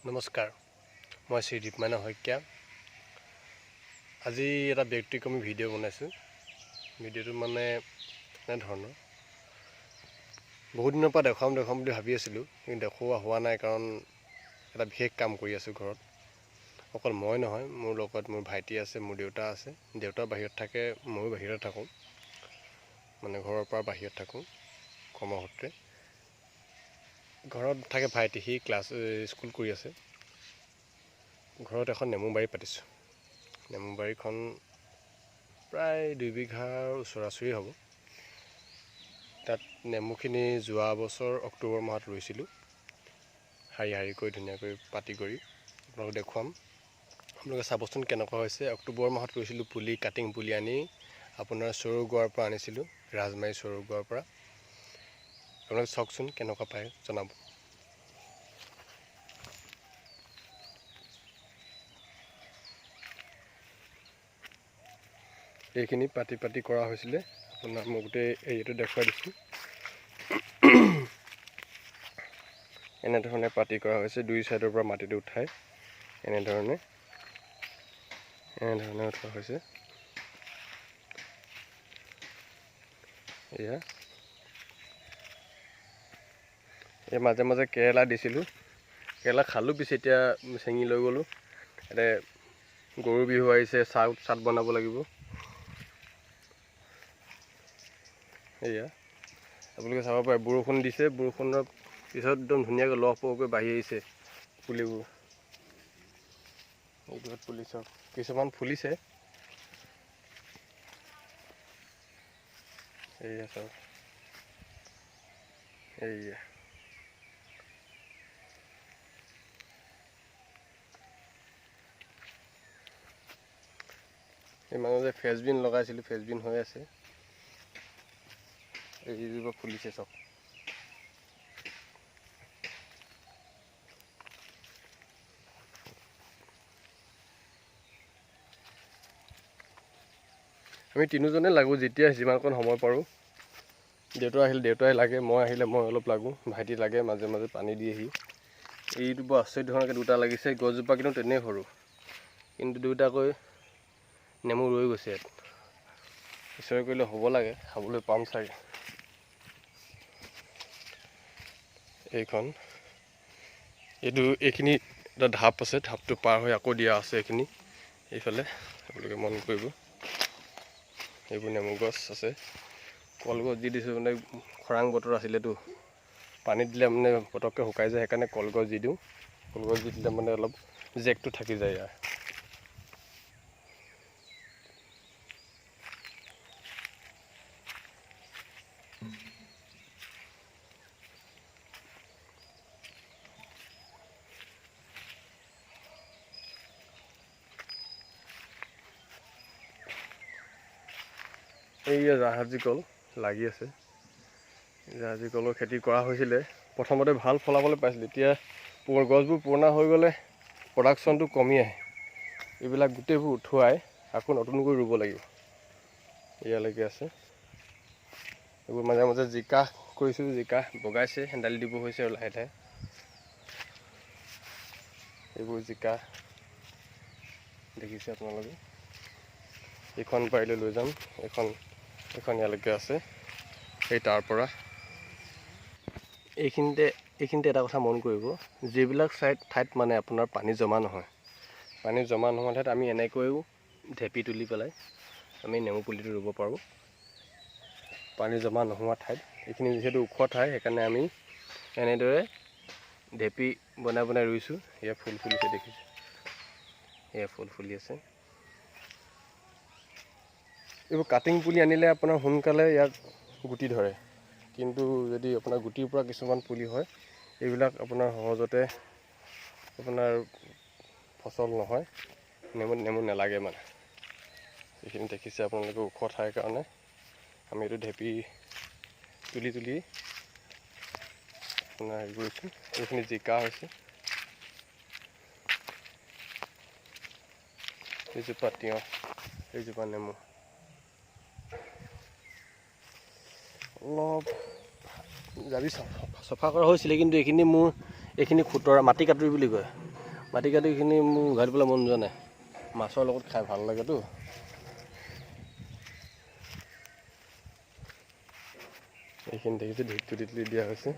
নমস্কাৰ, মই শ্ৰী দীপমাইনা শইকীয়া। আজি এটা ব্যতিক্ৰমী ভিডিঅ' বনাইছোঁ। ভিডিঅ'টো মানে এনেধৰণৰ, বহুত দিনৰ পৰা দেখুৱাম দেখুৱাম বুলি ভাবি আছিলোঁ, কিন্তু দেখুওৱা হোৱা নাই, কাৰণ এটা বিশেষ কাম কৰি আছোঁ ঘৰত। অকল মই নহয়, মোৰ লগত মোৰ ভাইটি আছে, মোৰ দেউতা আছে। দেউতা বাহিৰত থাকে, ময়ো বাহিৰত থাকোঁ, মানে ঘৰৰ পৰা বাহিৰত থাকোঁ কৰ্মসূত্ৰে। ঘৰত থাকে ভাইটি, সি ক্লাছ স্কুল কৰি আছে। ঘৰত এখন নেমু বাৰী পাতিছোঁ। নেমু বাৰীখন প্ৰায় 2 বিঘাৰ ওচৰা ওচৰি হ'ব। তাত নেমুখিনি যোৱা বছৰ অক্টোবৰ মাহত ৰুইছিলোঁ, শাৰী শাৰীকৈ ধুনীয়াকৈ পাতি কৰি আপোনালোকক দেখুৱাম। আপোনালোকে চাবচোন কেনেকুৱা হৈছে। অক্টোবৰ মাহত ৰুইছিলোঁ পুলি, কাটিং পুলি আনি আপোনাৰ চৰুগুৱাৰ পৰা আনিছিলোঁ, ৰাজমাৰী চৰুগুৱাৰ পৰা। আপোনালোকে চাওকচোন কেনেকুৱা পায় জনাব। এইখিনি পাতি পাতি কৰা হৈছিলে, আপোনাক মই গোটেই এৰিয়াটো দেখুৱাই দিছোঁ। এনেধৰণে পাতি কৰা হৈছে, দুই ছাইডৰ পৰা মাটিটো উঠাই এনেধৰণে উঠোৱা হৈছে। এয়া এই মাজে মাজে কেৰেলা দিছিলোঁ, কেৰেলা খালোঁ পিছে, এতিয়া ছিঙি লৈ গ'লোঁ। এতিয়া গৰু বিহু আহিছে, চাট বনাব লাগিব। এয়া আপোনালোকে চাব পাৰে, বৰষুণ দিছে, বৰষুণৰ পিছত একদম ধুনীয়াকৈ লহ পহকৈ বাঢ়ি আহিছে পুলিবোৰ। এইবোৰত পুলি চাওক, কিছুমান ফুলিছে। এয়া চাওক, এয়া এই মাজতে ফ্ৰেচবিন লগাইছিলোঁ, ফ্ৰেচবিন হৈ আছে। এইজোপা ফুলিছে চাওক। আমি তিনিওজনে লাগোঁ যেতিয়া যিমানকণ সময় পাৰোঁ। দেউতা আহিলে দেউতাই লাগে, মই আহিলে মই অলপ লাগোঁ, ভাইটি লাগে মাজে মাজে পানী দিয়েহি। এইটো বৰ আচৰিত ধৰণকৈ দুটা লাগিছে, গছজোপা কিন্তু তেনেই সৰু, কিন্তু দুটাকৈ নেমু ৰৈ গৈছে ইয়াত। ঈশ্বৰে কৰিলে হ'ব লাগে, খাবলৈ পাম চাগে। এইখন এইটো এইখিনি এটা ঢাপ আছে, ঢাপটো পাৰ হৈ আকৌ দিয়া আছে এইখিনি এইফালে, আপোনালোকে মন কৰিব। এইবোৰ নেমু গছ আছে, কলগছ দি দিছোঁ, মানে খৰাং বতৰ আছিলেতো, পানী দিলে মানে পটককৈ শুকাই যায়, সেইকাৰণে কলগছ দি দিওঁ। কলগছ দি দিলে মানে অলপ জেকটো থাকি যায় ইয়াৰ। এই জাহাজী কল লাগি আছে। জাহাজী কলৰ খেতি কৰা হৈছিলে, প্ৰথমতে ভাল ফলাফল পাইছিলে। এতিয়া গছবোৰ পুৰণা হৈ গ'লে প্ৰডাকশ্যনটো কমি আহে। এইবিলাক গোটেইবোৰ উঠোৱাই আকৌ নতুনকৈ ৰুব লাগিব। ইয়ালৈকে আছে এইবোৰ। মাজে মাজে জিকা কৰিছোঁ, জিকা বগাইছে, হেন্দালি দিব হৈছে আৰু লাহে লাহে। এইবোৰ জিকা দেখিছে আপোনালোকে। এইখন পাৰিলে লৈ যাম, এইখন ইয়ালৈকে আছে। সেই তাৰ পৰা এইখিনিতে এটা কথা মন কৰিব, যিবিলাক ঠাইত মানে আপোনাৰ পানী জমা নহয়, পানী জমা নোহোৱা ঠাইত আমি এনেকৈও ঢেপি তুলি পেলাই আমি নেমু পুলিটো ৰুব পাৰোঁ। পানী জমা নোহোৱা ঠাইত, এইখিনি যিহেতু ওখ ঠাই, সেইকাৰণে আমি এনেদৰে ঢেপি বনাই বনাই ৰুইছোঁ। এয়া ফুল ফুলিছে দেখিছে, এয়া ফুল ফুলি আছে। এইবোৰ কাটিং পুলি আনিলে আপোনাৰ সোনকালে ইয়াত গুটি ধৰে, কিন্তু যদি আপোনাৰ গুটিৰ পৰা কিছুমান পুলি হয়, এইবিলাক আপোনাৰ সহজতে আপোনাৰ ফচল নহয়, নেমু নালাগে মানে। এইখিনি দেখিছে আপোনালোকে, ওখ ঠাইৰ কাৰণে আমি এইটো ঢেপি তুলি তুলি আপোনাৰ হেৰি কৰিছোঁ। এইখিনি জিকা হৈছে, এইজোপা তিয়ঁহ, এইজোপা নেমু। অলপ যাবি চফা কৰা হৈছিলে, কিন্তু এইখিনি মোৰ এইখিনি খুতৰা মাটি কাটুৰি বুলি কয়, মাটি কাটিখিনি মোৰ উঘালিবলৈ মন যোৱা নাই, মাছৰ লগত খাই ভাল লাগেতো। এইখিনি দেখিছে ঢিপ তুলি তুলি দিয়া হৈছে।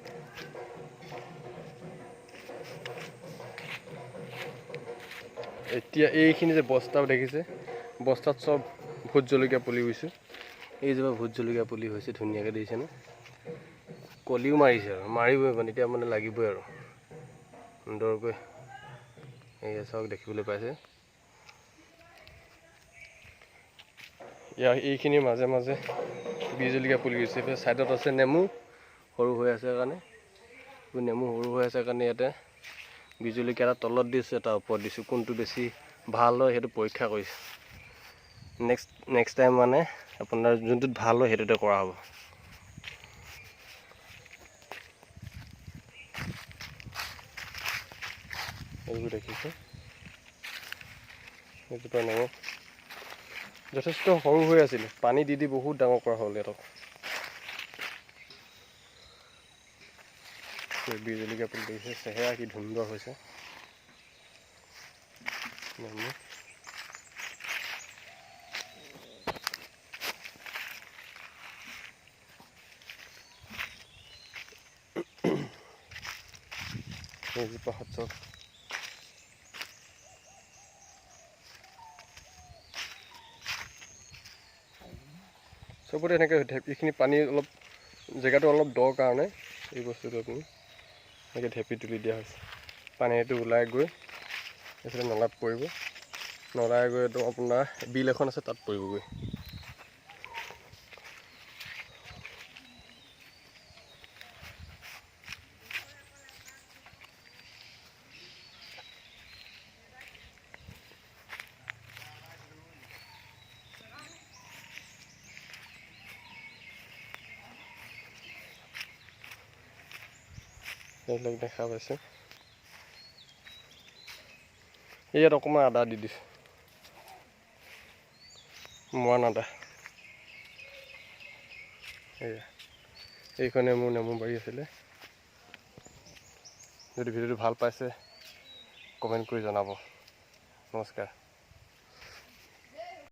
এতিয়া এইখিনি যে বস্তা দেখিছে, বস্তাত চব ভোট জলকীয়া পুলি হৈছে। এইজোপা ভোট জলকীয়া পুলি হৈছে, ধুনীয়াকৈ দেখিছেনে? কলিও মাৰিছে আৰু মাৰিবই মানে এতিয়া মানে লাগিবই আৰু সুন্দৰকৈ। এয়া চাওক, দেখিবলৈ পাইছে। ইয়াৰ এইখিনিৰ মাজে মাজে বিহ জলকীয়া পুলি হৈছে। এইফালে ছাইডত আছে নেমু, সৰু হৈ আছে কাৰণে, নেমু সৰু হৈ আছে কাৰণে ইয়াতে বিহ জলকীয়া এটা তলত দিছোঁ, এটা ওপৰত দিছোঁ। কোনটো বেছি ভাল হয় সেইটো পৰীক্ষা কৰিছোঁ। নেক্সট টাইম মানে আপোনাৰ যোনটোত ভাল হয় সেইটোতে কৰা হ'ব। এইবোৰ দেখিছে, এইজোপা নেমু যথেষ্ট সৰু হৈ আছিলে, পানী দি দি বহুত ডাঙৰ কৰা হ'ল সিহঁতক। বিহ জলকীয়া পুলি দেখিছে, চেহেৰা কি সুন্দৰ হৈছে নেমু। এইজোপা হাতত চবতে এনেকৈ এইখিনি পানী অলপ জেগাটো অলপ দ কাৰণে এই বস্তুটো আপুনি এনেকৈ ঢেপি তুলি দিয়া হৈছে। পানীটো ওলাই গৈ এইফালে নলাত পৰিব, নলাই গৈ একদম আপোনাৰ বিল এখন আছে তাত পৰিবগৈ। এইবিলাক দেখা পাইছে। ইয়াত অকণমান আদা দি দিছোঁ, মৰাণ আদা। এয়া এইখনে মোৰ নেমু বাৰী আছিলে। যদি ভিডিঅ'টো ভাল পাইছে কমেণ্ট কৰি জনাব। নমস্কাৰ।